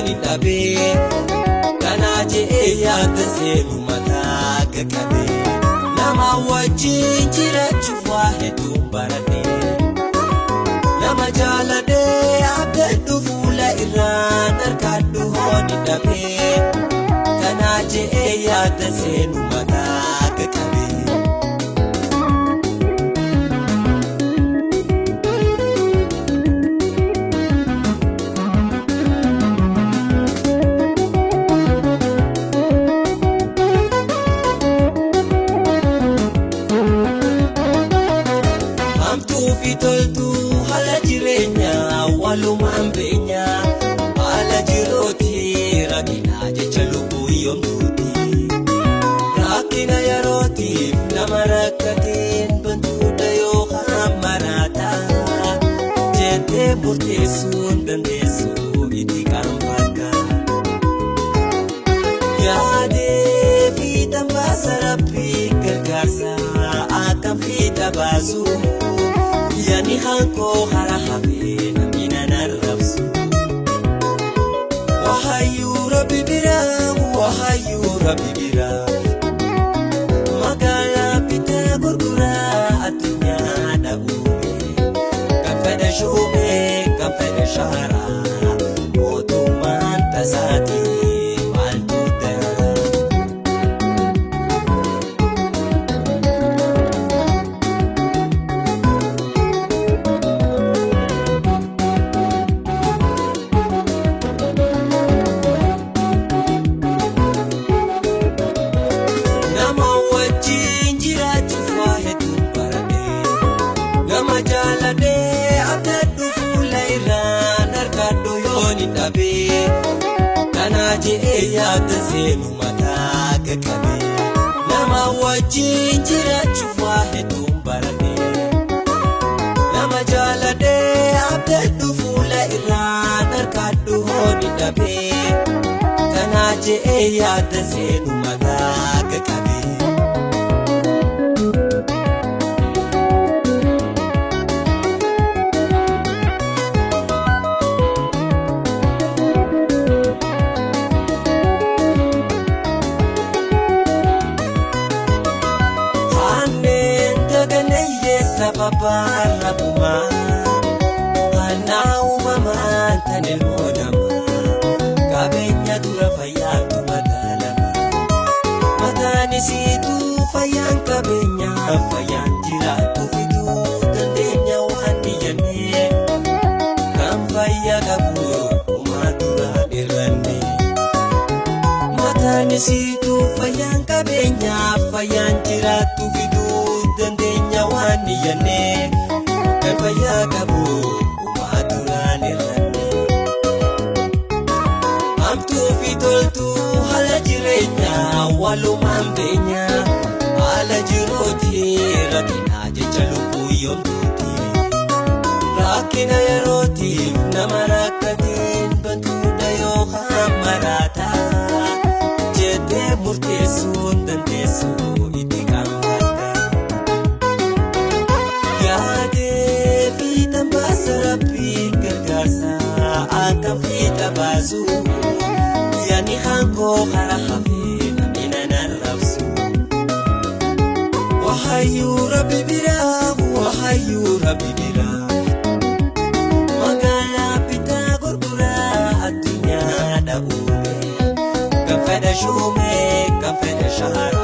ni dhabee kanaa je'ee yaada seenu mataa qaqqabee nama wajjin jiraachuuf waa hedduun baradhee nama jaaladhee abdadhu fuula irraan argadhu hoo ni dhabee kanaa je'ee yaada seenu mataa qaqqabee. Toltu haala jireenyaa walumaan beenyaa haala jirooti rakkina jecha lubbuu yoomtuuti rakkina yerootiif nama rakkateen bantuudha yookaan maraata jettee murteessuun dandeessu itti qaanfadha yaadee fiixaan baasa rabbii gargaarsa akka fiixa baasu. Yani hanko hara hafe namni nanarrabsu Wahayu rabbi bira, wahayu rabbi bira Magaalaa bitaa gurguraa addunyaa dha'uume Kan fedhe shuume, kan fedhe shaaraa mootummaan tasaati maaltu dara. Nama jaaladhee abdadhu fuula irraan argadhu yoo ni dhabee kanaa je'ee yaada seenu mataa qaqqabee nama wajjin jiraachuuf waa hedduun baradhee nama jaaladhee abdadhu fuula irraan argadhu yoo ni dhabee kanaa je'ee yaada seenu mataa qaqqabee. Sababa kanaa uumamaan tan ilmoo namaa qabeenya dura fayyaatu madaalama mataan isiituu fayyaan qabeenya fayyaan jiraatu fiduu dandeenya waan niyyannee kan fayyaa qabu uumaa duraan irranne mataan isiituu fayyaan qabeenya fayyaan jiraatu fiduu dandeenya waan niyyannee kan fayyaa qabu uumaa duraan irranne. Hamtuu fi toltuu haala jireenyaa walumaan beenyaa haala jirooti rakkina jecha lubbuu yoomtuuti rakkina yerootiif nama rakkateen bantuudha yookaan maraata jettee murteessuun dandeessu itti qaanfadha. Yaadee fiixaan baasa rabbii gargaarsa akka fiixa baasu yaani hankoo hara hafee namni nanarrabsu. Wahayu rabbi bira, wahayu rabbi bira Magaalaa bitaa gurguraa addunyaa dha'uume kan fedhe shuume, kan fedhe shaaraa.